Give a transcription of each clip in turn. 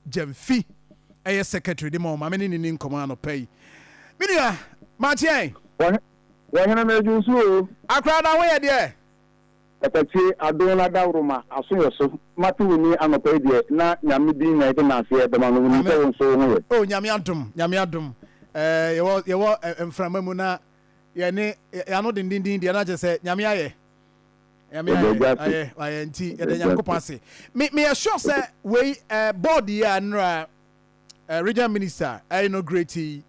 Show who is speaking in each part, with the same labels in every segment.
Speaker 1: Gyamfi ɛyɛ secretary de ma ɔma me ne ne ni nkɔmmɔ anɔpa yi. Me nua, makyeɛn.
Speaker 2: Wɔhene no adwo nso o.
Speaker 1: Akora na ho yɛ deɛ.
Speaker 2: Katakyie adon na dawuroma aso yɛ so mate wo ni anɔpa yi deɛ, na Nyame din na yɛde naaseɛ bɛma no. Wonim sɛ wo nso wo ho yɛ.
Speaker 1: Oh, Nyame adom, Nyame adom. Yɛwɔ mframa mu na yɛne yɛano dendenden deɛ, na kyerɛ sɛ Nyame ayɛ. Nyame ayɛ, ayɛ, ayɛ, nti yɛda Nyankopɔn ase. Me meyɛ sure sɛ wei board yi a nnora regional minister inaugurate yi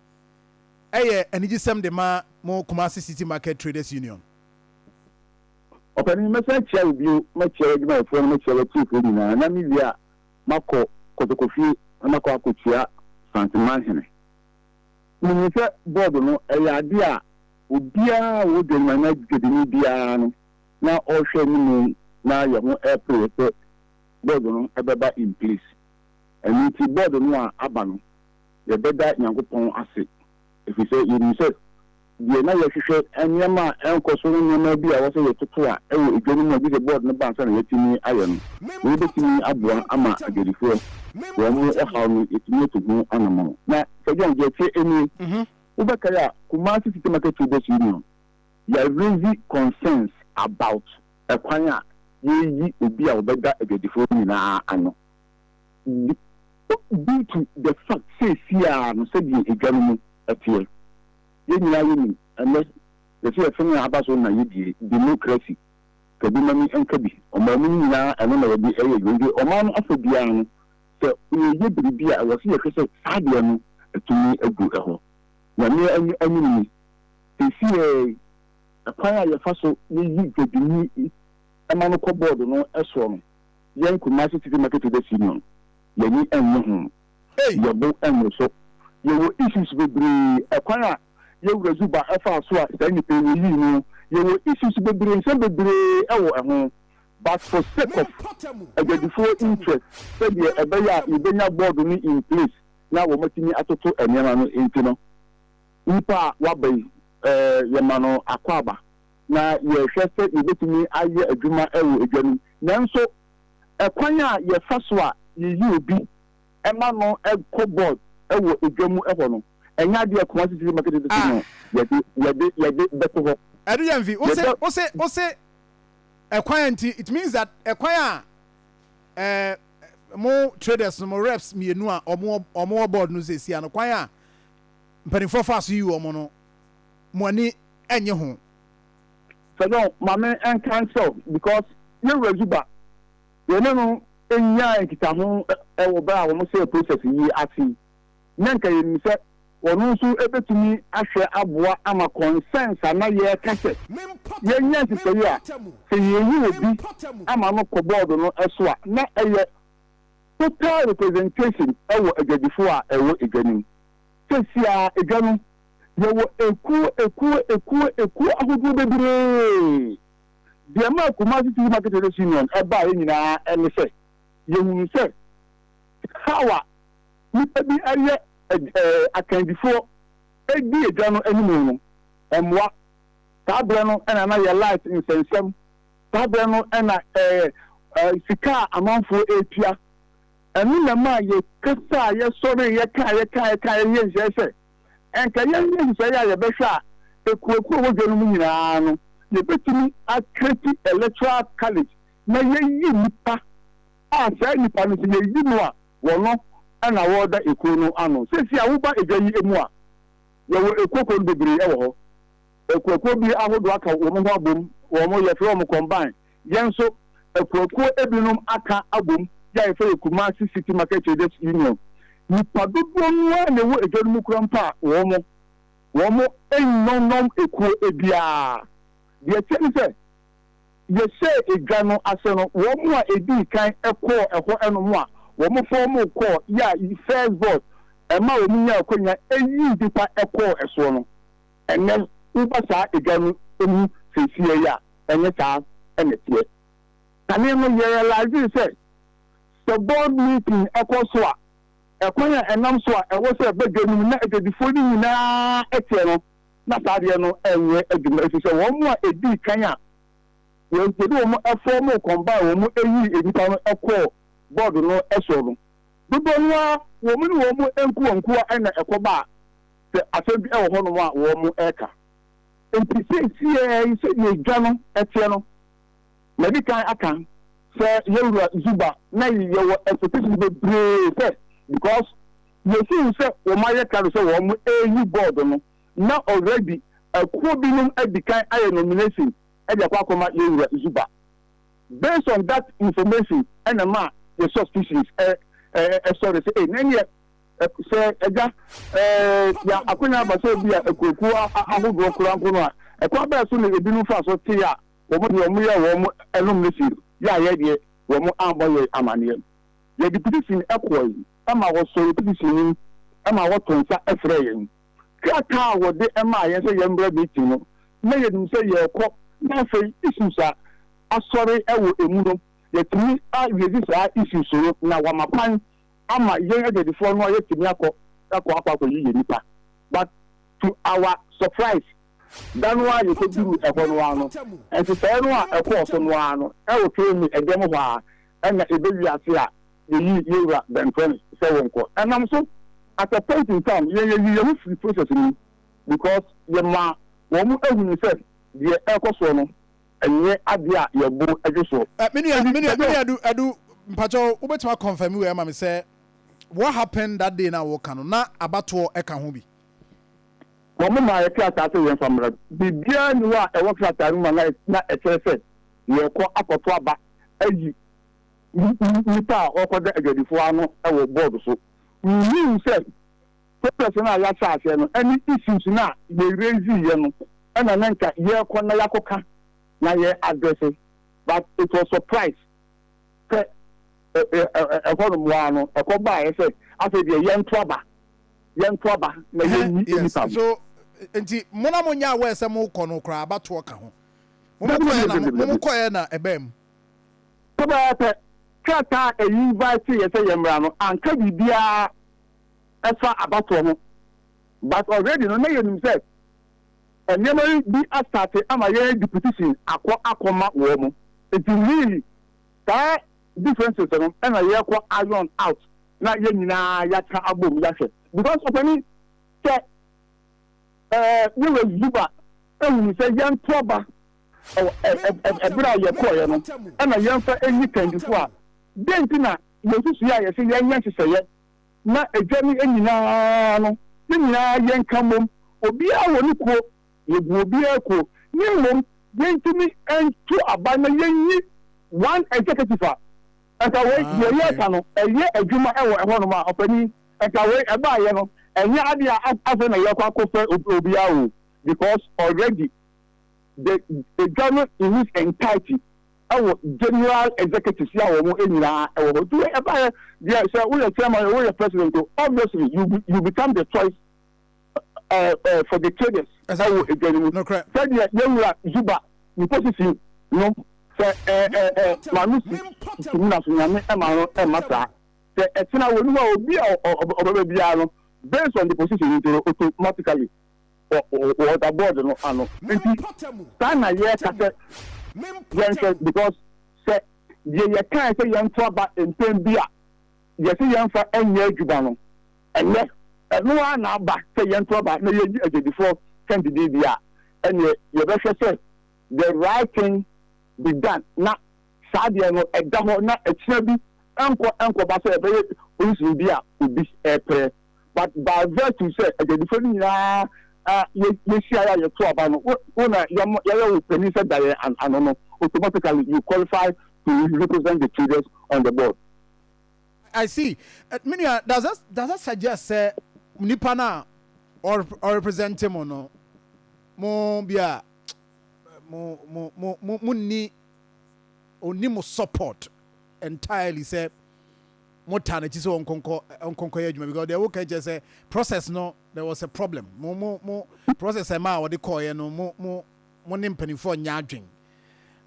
Speaker 1: ɛyɛ anigyesɛm de ma mo Kumasi City Market Traders Union.
Speaker 2: Ɔpanin, mɛsan kyia wo bio, mɛkyia w'adwumayɛfoɔ no, mɛkyia w'atiefoɔ nyinaa, na mewie a makɔ Kɔtɔkɔfie na makɔ akɔkyia Santemanhene. Menim sɛ board no ɛyɛ adeɛ a obiara a ɔwɔ dwanima na dwadini biara no na ɔrehwɛ anim na yɛ ho ɛrepere sɛ board no ɛbɛba in place. Ɛno nti board no a aba no, yɛbɛda Nyankopɔn ase, ɛfiri sɛ yɛnim sɛ deɛ na yɛhwehwɛ, nneɛma a ɛnkɔ so ne nneɛma bi a wɔsɛ yɛtoto a ɛwɔ edwa no mu a gye sɛ board no ba ansa na yɛatumi ayɛ no, na yɛbɛtumi aboa ama adwadifoɔ wɔn mo ɔhaw no yɛtumi atu ho anammɔn. Na Sir John, deɛ ɛteɛ nie, wobɛkae a, Kumasi City Market Traders Union yɛraise concerns about ɛkwan a yɛyi obi a wɔbɛda adwadifoɔ nyinaa ano due to the fact seesiaa no sɛdeɛ edwa no mu ɛteɛ. Yɛn nyinaa yɛnim ɛnɛ yɛsɛ yɛfene a aba so na yɛdie democracy kabi ma mi nka bi ɔman mu no nyinaa, ɛno na yɛde ɛyɛ adwuma. Nti ɔman no afa biara no, sɛ yɛyɛ biribi a, ɛwɔ sɛ yɛhwɛ sɛ saa deɛ no atumi agu ɛhɔ. Nyame anim ni, seesiɛ ɛkwan a yɛfa so yɛyi dwadini ɛma no kɔ board no ɛsoɔ no, yɛn Kumasi City Market Traders Union yɛni ɛnyɛ ho. Yɛbo ɛnyɛ so. Yɛwɔ issues bebree. Ɛkwan a yɛwura Zuba ɛfa so a saa nipa yi wɔyii no, yɛwɔ issues bebree, nsɛm bebree ɛwɔ ɛho, but for sake of adwadifoɔ interest, sɛdeɛ ɛbɛyɛ a yɛbɛnya board no in place na wɔmatumi atoto nneɛma no nti no, nipa a waba yi, yɛma no akɔ aba na yɛhwɛ sɛ yɛbɛtumi ayɛ adwuma ɛwɔ edwa no mu. Nanso ɛkwan a yɛfa so a yɛyi obi ɛma no ɛkɔ board ɛwɔ edwa mu ɛhɔ no, ɛnyɛ adeɛ Kumasi City Market Traders no yɛde bɛto hɔ.
Speaker 1: Ɛdo yɛ mfi wose ɛkwan nti, it means that ɛkwan a mo traders no, mo reps mmienu a ɔmo wɔ board no sɛsi ano, kwan a mpanimfoɔ fa so yi wɔn no, mo ani ɛnyɛ ho.
Speaker 2: Sɛdɔn maame nka nkyɛw because yɛwura Zuba, yɛne no nyaa nkitaho ɛwɔ bere a wɔn sɛ process yi ase na nka yɛnim sɛ ɔno nso ebetumi ahwɛ aboa ama concerns a na yɛreka sɛ yɛnya nhyehyɛeɛ a sɛ yɛyi obi ama no kɔ board no so a, na ɛyɛ total representation ɛwɔ adwadifoɔ a ɛwɔ edwa no mu. Sɛsia edwa no yɛwɔ ekuo ekuo ekuo ekuo ahodoɔ bebree. Deɛ maa Kumasi City Market Traders Union ɛbaa yɛn nyinaa ɛne sɛ yɛhunu sɛ how a nipa bi ɛyɛ akandifoɔ edi edwa no anim no ɛmoa. Saa berɛ no ɛna na yɛ light nsɛnsɛm, saa berɛ no ɛna ɛɛ ɛɛ sika a amanfoɔ etua, ɛno na maa yɛ kasa a yɛsɔre yɛka yɛka yɛka yɛyɛ nhyehyɛ sɛ ɛnka yɛnyɛ nhyehyɛ a yɛbɛhwɛ a ekuokuo a wɔdwa no mu nyinaa no yɛbɛtumi acreate electoral college na yɛyi nipa a saa nipa no sɛ yɛyi no a wɔno ɛna wɔreda ekuo no ano. Sɛsi a woba edwa yi mu a, yɛwɔ ekuokuo no bebree ɛwɔ hɔ. Ekuokuo bi ahodoɔ aka wɔn ho abom, wɔn yɛfrɛ wɔn combine. Yɛn nso ekuokuo ebinom aka abom yɛ a yɛfrɛ yɛ Kumasi City Market Traders Union. Nipa dodoɔ no ara na ɛwɔ edwa no mu kura mpa a wɔn nnɔnnɔm ekuo ebiara. Deɛ kyɛ ne sɛ yɛhyɛ edwa no ase no, wɔn a edi kan ɛkɔɔ ɛhɔ ɛnom a wɔn form kɔɔ yɛ a first board ɛma wɔn nya akonnwa eyi nipa ɛkɔɔ ɛsoɔ no, ɛnɛ woba saa edwa no emu siesie yi a, ɛnyɛ saa ɛna teɛ. Kane no yɛ realise sɛ board meeting ɛkɔ so a, ɛkwan a ɛnam so a ɛwɔ sɛ ɛbɛdwa no mu na adwadifoɔ no nyinaa ɛteɛ no, na saa adeɛ no ɛnyɛ adwuma, ɛfiri sɛ wɔn a ɛdii kan a yɛde wɔn ɛform combine wɔn ɛyi nipa no ɛkɔɔ board no ɛsoɔ no. Dodoɔ no ara wɔn ne wɔn nkuwankuwa na ɛkɔba a sɛ asɛm bi wɔ hɔnom a wɔreka. Enti seesei yi sɛdeɛ dwa no teɛ no, madi kan aka sɛ yɛn wura Zuba na yɛwɔ expectations bebree sɛ because yɛhuu sɛ wɔayɛ krado sɛ wɔreyi board no na already akuo binom adi kan ayɛ nomination de akɔ akɔma yɛn wura Zuba. Based on that information ɛna ɛmaa yɛ suspicions sɔre sɛ ei na ɛneɛ sɛ agya yɛ akonya aba sɛ bi a akuokuo ahodoɔ koraa mpo no a, ɛkwan bɛɛ so na ebinom fa so te a wɔn deɛ wɔn yɛ wɔn nomination yɛ a yɛ deɛ wɔn ammɔ yɛn amaneɛ. Yɛde petition kɔe ma wɔsɔɔ yɛ petition no mu ma wɔtoo nsa frɛɛ yɛn. Krataa a wɔde maa yɛn sɛ yɛmmra meeting no, na yɛnim sɛ yɛrekɔ na afei issues a asɔre wɔ emu no, yɛatumi a raise saa issues no na wɔama kwan ama yɛn adwadifoɔ no a yɛatumi akɔ akɔ akɔ akɔyi yɛn nipa. But to our surprise, da no ara yɛkɔduruu ɛhɔ no ara no, nhyehyɛeɛ no a ɛkɔɔ so no ara no, ɛwɔ KMA ɛdɛm hɔ ara ɛna ɛbɛwie ase a yɛyii yɛn wura Ben Prince sɛ wɔnkɔ. Ɛnam so, at a point in time, yɛn yɛyii yɛn ho firii process no mu because yɛmaa wɔn ahunu sɛ deɛ ɛrekɔ soɔ no ɛnyɛ adeɛ a yɛn bo dwo soɔ.
Speaker 1: Me nua, me nua, me nua Adu, Adu, mpakyɛw wobɛtumi a confirm wei ama me sɛ what happened that day no a woka no, na abatoɔ ɛka ho bi?
Speaker 2: Wɔn maa yɛ krataa sɛ yɛmfa mmra. Biribiara nni hɔ a ɛwɔ krataa no mu a na ɛkyerɛ sɛ yɛrekɔ akɔto aba ayi nnipa a wɔrekɔda adwadifoɔ ano wɔ board so. Wohuu sɛ process no a yɛahyɛ aseɛ no ne issues no a yɛ raise yɛ no na na nka yɛrekɔ na yɛakɔka na yɛ address, but it was surprise sɛ ɛhɔ nom ara no ɛkɔ baeɛ sɛ afei deɛ yɛnto aba, yɛnto aba na yɛnyi nnipa no.
Speaker 1: So nti mo na monyɛ aware sɛ mokɔ no koraa abatoɔ ka ho? Mo kɔɛ na mo kɔɛ na ɛbaa mu?
Speaker 2: Pɛpɛɛpɛ, krataa a ɛyi invite yɛ sɛ yɛmmra no anka biribiara ɛfa abatoɔ ho, but already no na yɛnim sɛ nneɛma bi astate ama yɛn de petition akɔ akɔma wɔn, nti really saa differences no ɛna yɛrekɔ iron out na yɛn nyinaa yɛaka abom yɛahwɛ, because ɔpanin sɛ ɛɛ yɛwɔ Zuba ehunu sɛ yɛnto aba Ɛwɔ ɛ ɛ ɛberɛ a yɛkɔeɛ no, ɛna yɛmfa nyi kandifoɔ a, dɛn nti na yɛn nsusuiɛ a yɛse yɛnyɛ nhyehyɛeɛ na adwa no nyinaa no, yɛn nyinaa yɛnka mmom, obiara wɔ ne kuo, yɛgu obiara kuo, ne mmom yɛntumi nto aba na yɛnyi one executive a, nka wei deɛ yɛreka no ɛyɛ adwuma wɔ ɛhɔnom a, ɔpanin, nka wei ɛbaeɛ no, ɛnyɛ adeɛ a afei na yɛrekɔ akɔfrɛ obiara o, because already the edwa no in its entirety ɛwɔ general executives yi a wɔn nyinaa ɛwɔ hɔ nti ɛbaeɛ deɛ sɛ woyɛ chairman woyɛ president o, obviously you become the choice for the traders ɛwɔ edwa no mu sɛdeɛ yɛwura Zuba ne position no sɛ ɛɛ ɛɛ maame si tumi na so Nyame ɛma no ɛma saa sɛ ɛtena wɔ ne hɔ a obi a ɔbɛba biara no based on the position nti no automatically wɔda board no ano. Nti saa na yɛka sɛ yɛnhwɛ because sɛ deɛ yɛkae sɛ yɛnto aba mpɛn bi a yɛse yɛmfa nyɛ adwuma no, ɛnnɛ ɛno ara na aba sɛ yɛnto aba na yɛnyi adwadifoɔ candidate bi a, ɛneɛ yɛbɛhwɛ sɛ the right thing be done na saa deɛ no ɛda hɔ na akyina bi ɛnkɔ ɛnkɔba sɛ ɛbɛyɛ position bi a obi ɛreprɛ. But by virtue sɛ adwadifoɔ no nyinaa yɛhyiaeɛ a yɛto aba no, wo na yɛayɛ wo panin sɛ da yɛn ano no, automatically you qualify to represent the traders on the board.
Speaker 1: I see. Me nua, does that suggest sɛ nipa no a ɔrepresent mo no, mo bi a mo nni onni mo support entirely sɛ mo taa n'akyi sɛ ɔnkɔnkɔ ɔnkɔnkɔ yɛ adwuma, because deɛ woka kyerɛ sɛ process no there was a problem, mo process ɛma a wɔde kɔɔyɛ no, mo ne mpanimfoɔ nyɛ adwen.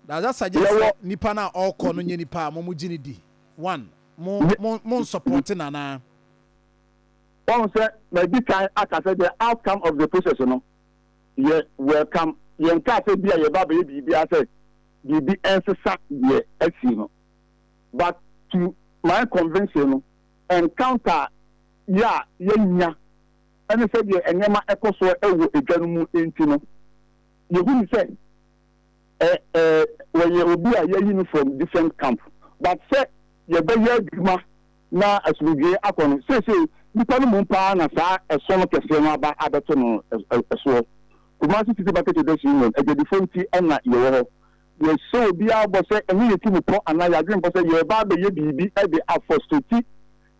Speaker 1: Does that suggest sɛ nipa no a ɔrekɔ no nyɛ nipa a mo gye ne di one mo nsupport nana?
Speaker 2: Wɔn sɛ madi kan aka sɛ the outcome of the process no yɛ welcome. Yɛn kaa sɛ bi a yɛba abɛyɛ biribiara sɛ biribi ɛnsesa deɛ asi no, but to my conviction no. Encounter yi a yɛanya ne sɛdeɛ nneɛma kɔ soɔ wɔ edwa no mu nti no, yɛhunu sɛ ɛ ɛ wɔyɛ obi a yɛayi no from different camp. But sɛ yɛbɛyɛ adwuma na asomdwoeɛ akɔ no, seesei nipa no mmom paa na saa ɛso no kɛseɛ no aba abɛto no soɔ. Kumasi City Market Traders Union, adwadifoɔ nti na yɛwɔ hɔ. Yɛhyɛ obiara bɔ sɛ ɛnyɛ yɛn tirim pɔ anaa yɛn adwene pɔ sɛ yɛreba abɛyɛ biribi de afɔstreti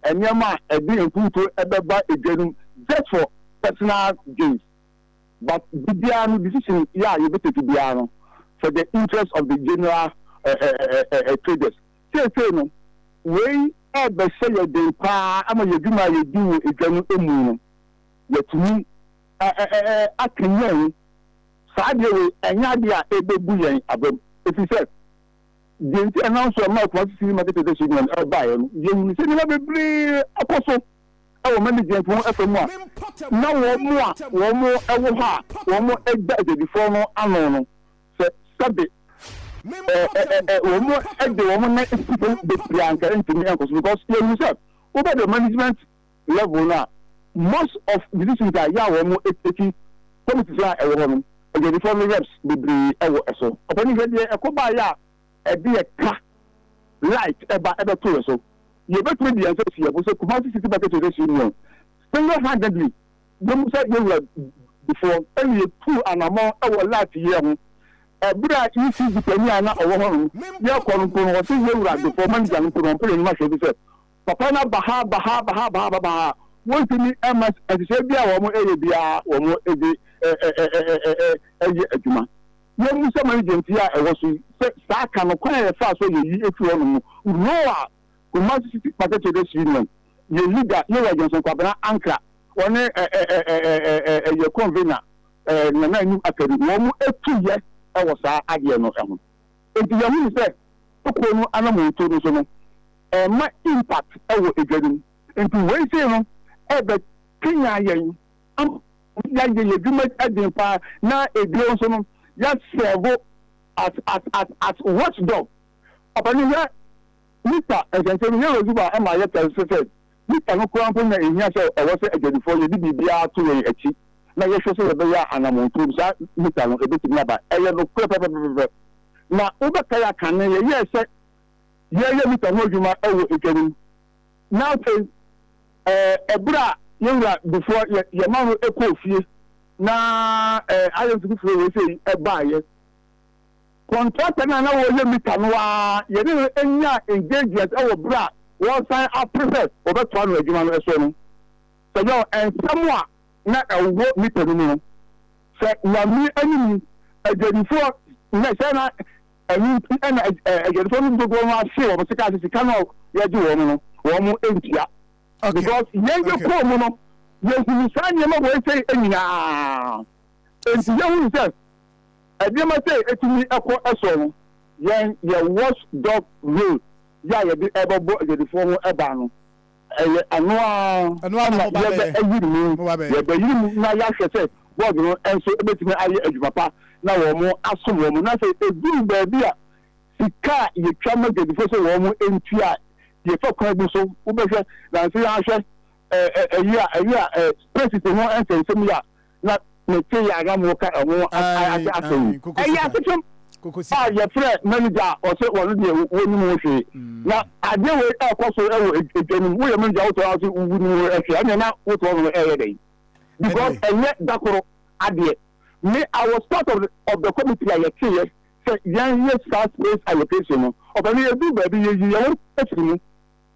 Speaker 2: nneɛma a ɛde mpuntuo bɛba dwa no mu just for personal gains but biribiara no decision yɛ a yɛbɛtake biara no for the interest of the general traders. Seesei no wei ɛrebɛhyɛ yɛn den paa ama yɛn adwuma a yɛdi wɔ dwa no mu no yɛatumi akanyan. Saa adeɛ wei, ɛnyɛ adeɛ a ɛbɛbu yɛn abam, ɛfiri sɛ, deɛ nti a ɛnam so a ɛmaa Kumasi City Market Traders Union baeɛ no, yɛhunu sɛ nneɛma bebree akɔ so wɔ management ho fa mu a na wɔn a wɔwɔ hɔ a wɔda adwadifoɔ no ano no, sɛ sɛbe wɔn de wɔn nan si fam bebree a anka ɛntumi nkɔ so because yɛhunu sɛ wobɛ the management level no a, most of decisions a yɛ a wɔn take committees a ɛwɔ hɔ no, adwadifoɔ no reps bebree wɔ ɛso. Ɔpanin hwɛ deɛ ɛkɔ baeɛ a ɛde ɛka light ɛba ɛbɛto yɛ so. Yɛbɛtumi de yɛn nsa asi yɛn bo sɛ Kumasi City Market Traders Union single handedly yɛmu sɛ yɛwura difoɔ ɛna yɛtuu anamɔn ɛwɔ light yɛ ho. Ɛberɛ a ECG panin a na ɔwɔ hɔ nom yɛkɔ no mpo no ɔse yɛwura difoɔ manager no mpo no ɔmpɛ n'anim ahwɛ bi sɛ Papa no aba ha aba ha aba ha aba ha aba ha a, wɔntumi mma nhyehyɛe biara a wɔyɛ biara wɔde yɛ adwuma. Yɛmmisa management yi a ɛwɔ so yi sɛ saa ka no kwan a yɛfaa so yɛyi firi hɔnom no, role a Kumasi City Market Traders Union, yɛn leader Yewura Johnson Kwabena Ankrah, ɔne yɛn convener Nana Anim Akari wɔn tuiɛ wɔ saa adeɛ no ho. Enti yɛhunu sɛ kuo no anammɔntuo no so no, ɛmma impact wɔ edwa no mu. Nti wei sei no ɛbɛ kanyan yɛn ama yɛayɛ yɛn adwuma den paa na ebio nso no yɛ serve as as as as watch dog. Papa no hwɛ mita nsɛnsɛm no yɛ Rosuba ɛma yɛ tɛ sɛ sɛ mita no koraa mpo na ehia sɛ ɛwɔ sɛ adwadifoɔ yɛde biribiara to yɛn akyi na yɛhwɛ sɛ yɛbɛyɛ anamontuo saa mita no ebetumi aba. Ɛyɛ nokorɛ pɛpɛpɛpɛ. Na wobɛkae akane yɛyɛɛ sɛ yɛreyɛ mita ho adwuma wɔ edwa no mu. Na afei, ɛberɛ a yɛn wura Dufoɔ yɛ yɛma no kɔɔ fie na IMC foforɔ wei sei baeɛ, kɔntrata no a na wɔreyɛ mita no ara, yɛne no nyaa engagement wɔ berɛ a wɔresan apere sɛ wɔbɛtoa no adwuma no soɔ no. Sɛ yɛ nsɛm a na ɛwɔ mita no mu no, sɛ Nyame anim adwadifoɔ na sɛ na Ɛno nti na adwadifoɔ no dodoɔ no ara see wɔn sika sɛ sika no a yɛgye wɔn no, wɔn ntua. Because yɛn yɛ kɔɔ mu no, yɛhunu saa nneɛma wei sei nyinaa. Enti yɛhunu sɛ nneɛma sei ɛtumi ɛkɔ ɛsoɔ no, yɛn yɛ watch dog role yɛ a yɛde ɛbɛbɔ adwadifoɔ ho ɛban no, Ɛyɛ ɛno ara na yɛbɛyere mu. Yɛbɛyere mu na yɛahwɛ sɛ board no nso bɛtumi ayɛ adwuma pa na wɔasom wɔn. Na sɛ ɛduru baabi a sika a yɛtwa ma dwadifoɔ sɛ wɔn ntua a, yɛfa kwan bi so, wobɛhwɛ nanso yɛahwɛ ɛyi a ɛyi a places ho nsɛnsɛm yi a na mete yɛ a na moka ɛho asɛm yi. Ɛyɛ asetwam a yɛfrɛ manager a ɔsɛ wɔno deɛ wɔnim ho hwee. Na adeɛ wei ɛrekɔ so wɔ edwa no mu. Woyɛ manager wotɔ ase wonim ho hwee ɛnneɛ na wotɔ no ɛyɛ dɛn? Because ɛnyɛ dakoro adeɛ. Me I was part of the, of the committee a yɛteeɛ sɛ yɛn yɛ saa space allocation no. Ɔbɛn yɛduru baabi yɛyi yɛn ho afiri mu.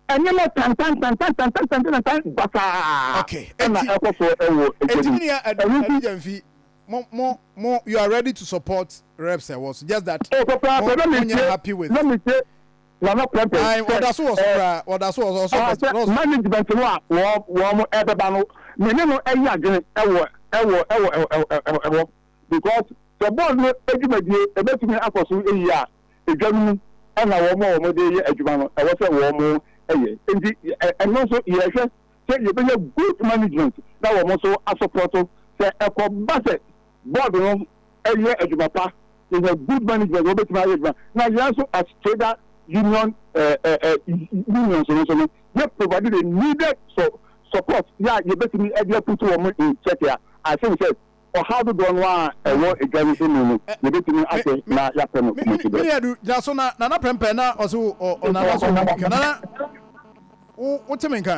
Speaker 2: Nneɛma tantantantantantantantantan basaa na ɛkɔ so wɔ edwa no mu.
Speaker 1: Eti mi nua
Speaker 2: Ɛno nti.
Speaker 1: Adu Gyamfi, mo mo mo you are ready to support reps ɛwɔ so just that
Speaker 2: Oh papaapa
Speaker 1: mo
Speaker 2: na
Speaker 1: mo
Speaker 2: metie
Speaker 1: nyɛ happy with.
Speaker 2: na metie Nana Prempeh
Speaker 1: Ayi
Speaker 2: sɛ
Speaker 1: ɔda so wɔ so
Speaker 2: eh,
Speaker 1: koraa ɔda so wɔ so ɔsɔ
Speaker 2: ah,
Speaker 1: bɛs
Speaker 2: sɛ
Speaker 1: rɔs.
Speaker 2: management no a wɔn wɔn ɛbɛba no me ne no ɛyɛ adwene ɛwɔ ɛwɔ ɛwɔ ɛwɔ ɛwɔ because sɛ board no adwumadie ɛbɛtumi akɔ so yie a edwa no mu na wɔn a wɔde reyɛ adwuma no ɛwɔ sɛ wɔn yɛ. Nti ɛno nso yɛhwɛ sɛ yɛbɛnya good management na wɔn nso asɔpɔto sɛ ɛkɔba sɛ board no yɛ adwuma pa, yɛnya good management wɔbɛtumi ayɛ adwuma na yɛn nso as trader Union unions no nso no, yɛ provide the needed so support yɛ a yɛbɛtumi de aputu wɔn in check a, I think sɛ ɔhaw dodoɔ no a ɛwɔ edwa no mu no, yɛbɛtumi ahwɛ na yɛapɛ no kɔmɔsi
Speaker 1: berɛ. Mene adu gyina so na Nana Prɛmpɛ na ɔso ɔnana so. Nana, wote me nka?